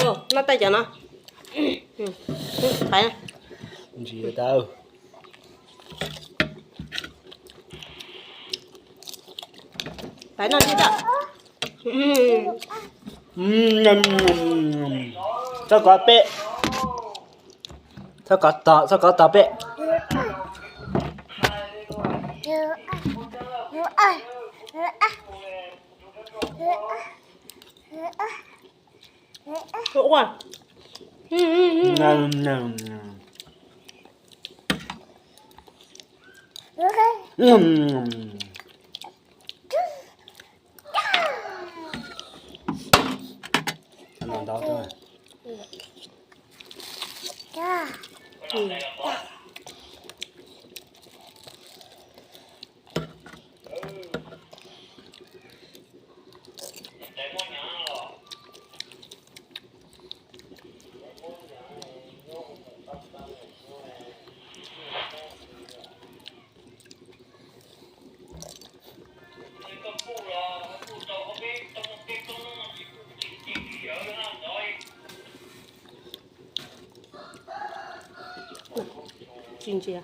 Noj taij cov no. Ntsis tau. Pais noj ntsis tau. Txhob kov peb. Txhob kov tog, txhob kov tog peb. Tsis ntsia.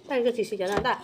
Tab koj tsis siv cov no ntag.